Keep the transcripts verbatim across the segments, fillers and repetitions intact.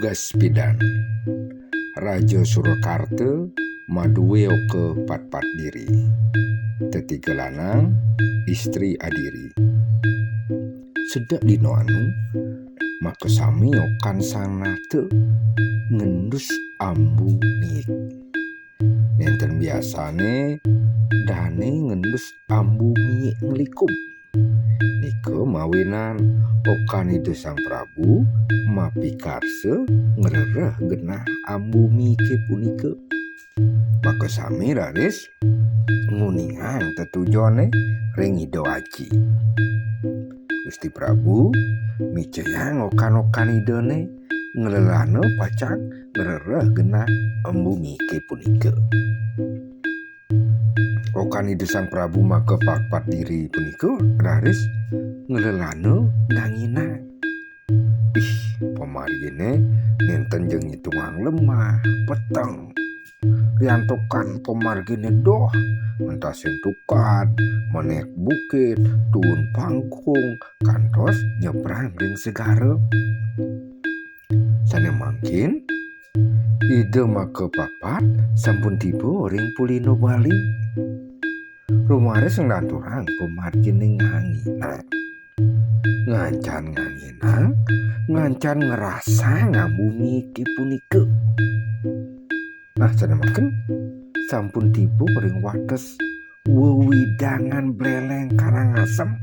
Espidan. Raja Surakarta madué oka patpat diri. Tetiga lanang, istri adiri. Sedek dina anu, makasami okan sang nata ngendus ambu miik. Nénten biasané dané ngendus ambu miik nglikum. Nika mawinan okan Ida Sang Prabu mapikarsa ngrereh genah ambu miiké punika. Makasami raris nguningang tetujoné ring Ida Aji. Gusti Prabu micayang okan-okan Idané nglelana pacang ngrereh genah ambu miiké punika. Okan Ida Sang Prabu makapatpat diri punika raris nglelana nganginang. Ih, pamarginé nénten ja ngitungang lemah, peteng. Riantukan pamarginé doh, mentasin tukad, menék bukit, tuun pangkung, kantos nyebrang ring segara. Sané mangkin, Ida makapapat sampun tiba ring Pulina Bali. Rumaris nglanturang pamarginé nganginang. Ngancan nganginang, ngancan ngrasang ambu miiké punika. Nah, sané mangkin sampun tiba ring wates wewidangan Bléléng Karangasem.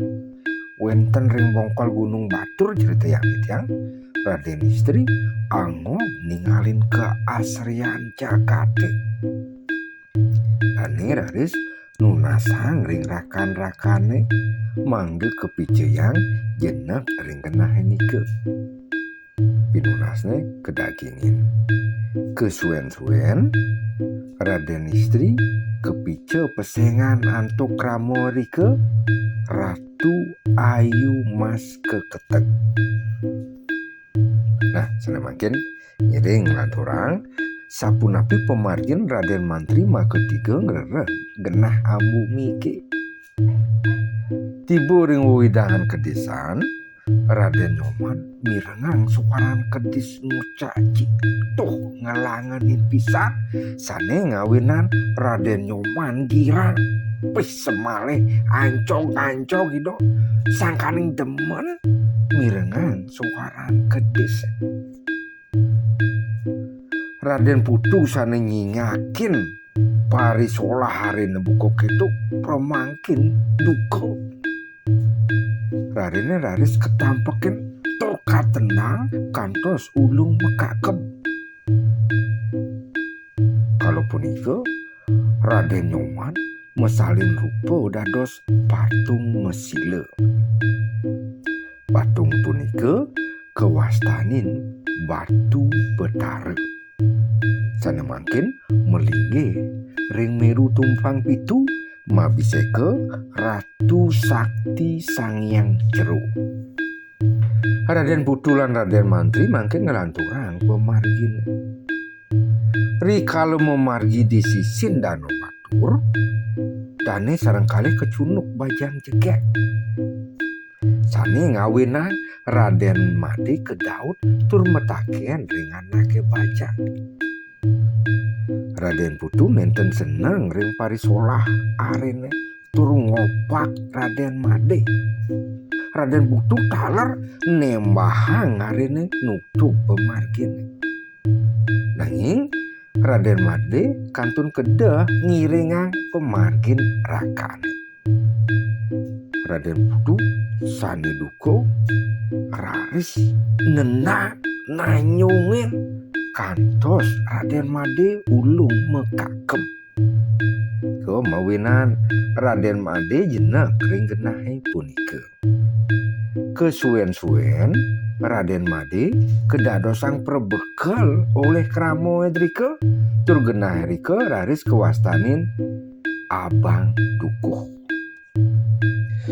Wénten ring bongkol Gunung Batur, critayang titiang, Radén Istri angob ningalin kaasrian jagaté. Dané raris nunasang ring rakan-rakané mangda kapicayang jenek ring genahé nika. Pinunasné kadagingin. Kasuén-suén Radén Istri kapica pesengan antuk krama rika, Ratu Ayu Mas Keketeg. Nah, sané mangkin ngiring nglanturang sapunapi pamargin Radén Mantri makatiga ngrereh genah ambu miiké. Tiba ring wewidangan kedisan, Radén Nyoman mirengang suaran kedis ngucak cik tuh ngalangenin pisan, sané ngawinan Radén Nyoman girang. Pih, semalih ancog-ancog Ida, sangkaning demen mirengang suaran kedis. Radén Putu sané nyingakin parisolah ariné buka kéto pramangkin duka. Rariné raris katampekin tur katendang kantos ulung makakeb. Kala punika, Radén Nyoman masalin rupa dados patung masila. Patung punika kawastanin Batu Betara. Sané mangkin malinggih ring méru tumpang pitu, mabiseka Ratu Sakti Sang Hyang Jero. Radén Putu lan Radén Mantri mangkin nglanturang pamarginé. Rikala mamargi di sisin Dano Batur, dané sareng kalih kacunduk bajang jegég. Sané ngawinang Radén Madé kedaut tur matakén ring anaké bajang. Radén Putu nénten seneng ring parisolah ariné tur ngopak Radén Madé. Radén Putu taler nembahang ariné nutug pamarginé. Nanging Radén Madé kantun kedeh ngiringang pamargin rakané. Radén Putu sané duka raris nenang nanyungin kantos Radén Madé ulung makakeb. Kamawinan Radén Madé jenek ring genahé punika. Kasuén-suén Radén Madé kadadosang prabekel olih krama drika, tur genah drika raris kawastanin Abang Dukuh.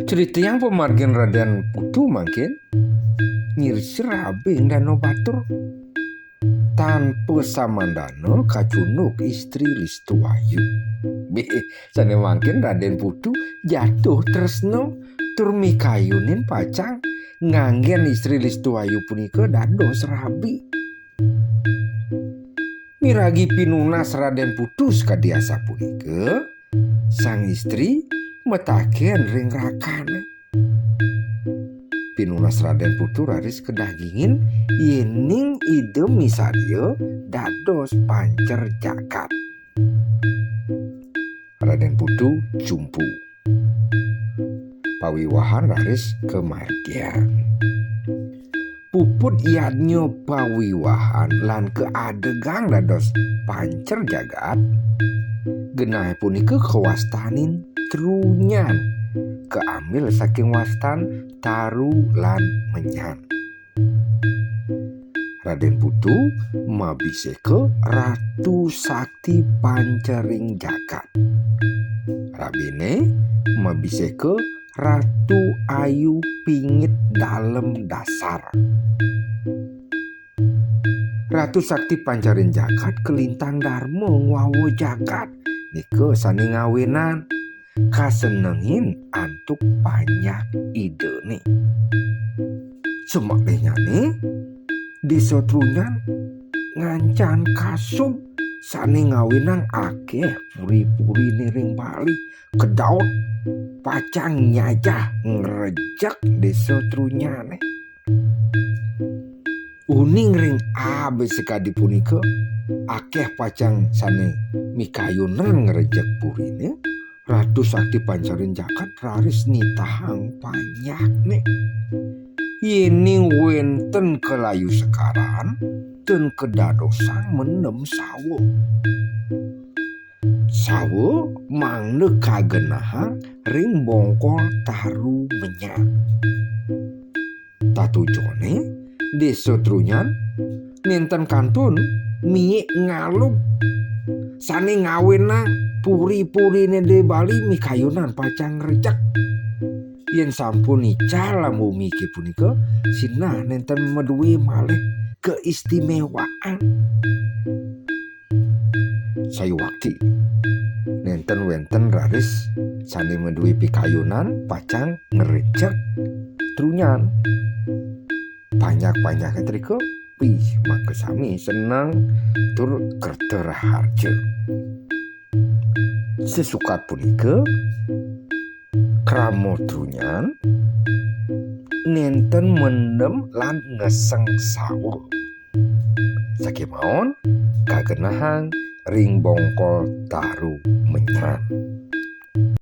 Critayang pamargin Radén Putu mangkin, ngirsir abing Dano Batur. Tanpa samandana kacunduk istri Listuayu. Béh, sané mangkin Radén Putu jatuh tresna tur mikayunin pacang nganggén istri Listuayu punika dados rabi. Miragi pinunas Raden Putu sakadi asapunika, sang istri mataken ring rakane. Pinunas Raden Putu raris kadagingin yening Ida misadia dados pancer jagat. Raden Putu jumpu. Pawiwahan raris kamargiang. Puput yadnya pawiwahan lan kaadegang dados pancer jagat, genah punika kawastanin Trunyan, kaambil saking wastan Taru lan Menyan. Raden Putu mabiseka Ratu Sakti pancering jagat. Rabine mabiseka Ratu Ayu pingit dalem dasar. Ratu Sakti pancaring jagat kalintang darma ngwawa jagat nika sane ngawinan kasenengin antuk panjak idane. Semekenyane Desa Trunyan ngancan kasub sane ngawinang akeh puri-purine ring Bali kedaut pacang nyajah ngrejek Desa Trunyane. Uning ring abe sakadi punika, akeh pacang sane mikayunan ngrejek purine. Ratu Sakti pancaring jagat raris nitahang panjakne. Yening wenten kalayu sekaran, ten kadadosang mendem sawa. Sawa mangda kagenahang ring bongkol Taru Menyan. Tatujone Desa Trunyan nenten kantun miik ngalub sane ngawinang puri-purine Desa Bali mikayunan pacang ngrejek. Yen sampun ical lambu miki punika, sinah nenten madue malih keistimewaan. Sayuwakti nenten wenten raris sane madue pikayunan pacang ngrejek Trunyan. Panjak-panjake trika pih makasami seneng tur kerta raharja. Sesukat punika, krama Trunyan nenten mendem lan ngeseng sawa. Sakemawon kagenahang ring bongkol Taru Menyan.